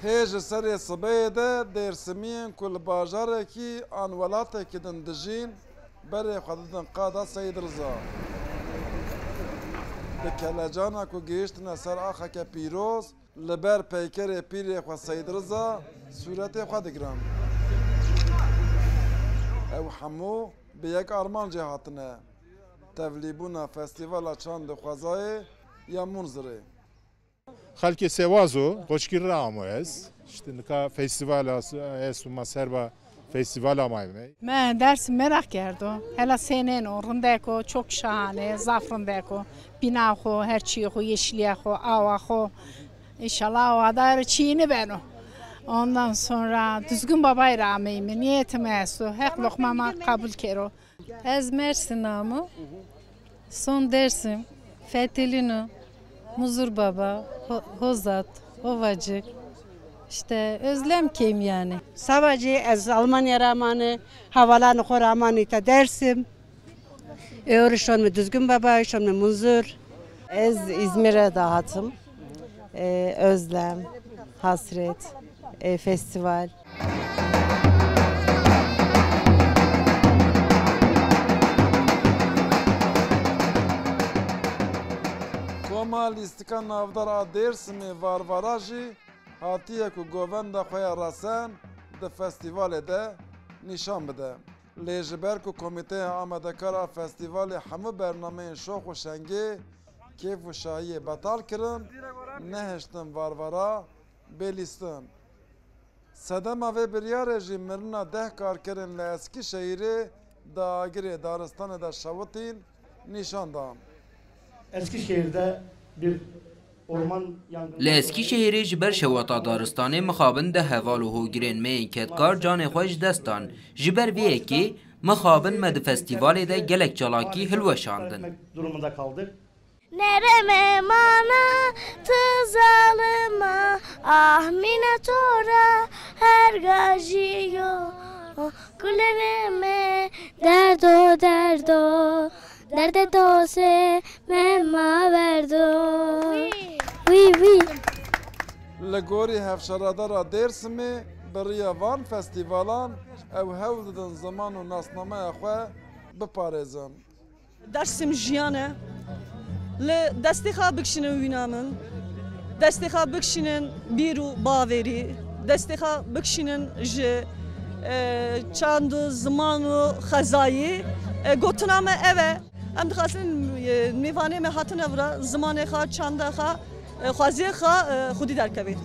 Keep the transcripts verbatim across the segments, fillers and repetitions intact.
Hê ji serê sibehê de Dêrsimiyên ku li bajarekî an welatekî din dijîn, berê xwe didin qada Seyîd Riza. Bi kelecana ku gihiştine ser axeke pîroz, li ber peykerê pîrê xwe Seyîd Riza sûretê xwe digiran. Ew hemû bi yek armancê hatine, tevlîbûna Festîvala Çand û Xwezayê ya Munzirê. Xelkê Sêwazo, Qoçgîr re amo ez. İşte nika festivala ez û ma serba festivala mayme. Me ders merak kerdo. Hela sênên o, rindek o, çok şahane, zaf rindek o. Bina xo, her çî xo, yeşiliya xo, awa xo. İnşallah awa da çî nibeno. Ondan sonra Düzgün Babay ra ameyme. Niyetim esto. Heq lokma ma kabul kero. Ez Mersin amo. Son Dersim, Fetelino, Muzur Baba, Ho-, Hozat, Ovacık, işte Özlem kêm yani. Savacı ez Almanya ramane, havalanı xo ramani ta Dersim. Öğrü şon mi Düzgün Baba, şon mi Munzur. Ez İzmir'e de hatım. Ee, özlem, hasret, e, festival. Koma Lîstika Navdar a Dêrsimê Varvara jî hatiye ku govenda xwe ya resen di festîvalê de nîşan bide. Lê ji ber ku Komîteya Amadekar a Festîvalê hemû bernameyên şox û şengê, kêf û şahiyê betal kirin, nehiştin Varvara bê lîstin. Sedema vê biryarê jî mirina deh karkerên li Eskîşehîrê di agirê daristanê de şewitîn nîşan dan. Eskişehir'de bir orman yangını Li Eskîşehîrê ji ber şewata daristanê mixabin deh heval û hogirên me yên kedkar canê xwe ji dest dan. Ji ber vê yekê mixabin me di festîvalê de gelek çalakî hilweşandin. Durumunda kaldık. Nere me mana tu zalima, ah mîna to ra her gajiyo. Gulê me derdo derdo, derdê dostê me ma verdo. Wî, wî. Li gorî hevşaredara Dêrsimê bi riya van festîvalan ew hewl didin ziman û nasnameya xwe biparêzin. Dersim jiyan e. Li destê xwe bikişînin wîna min. Destê xwe bikişînin bîr û bawerî. Destê xwe bikişînin ji, e, çand û ziman û xwezayî. E, gotina me ev e. Em dixwazin, e, mêvanê me hatine vira zimanê xwe, çanda xwe, e, xweziyê xwe, e, xwedî derkevê.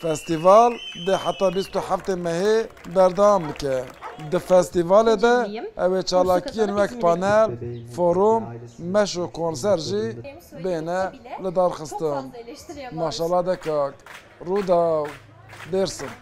Festîval dê heta bîst û heftê mehê berdewam bike. Di festîvalê de ew ê çalakiyên wek panel, forum, meş û konser jî bêne lidarxistin. Maşala de kak. Rûdaw, Dêrsim.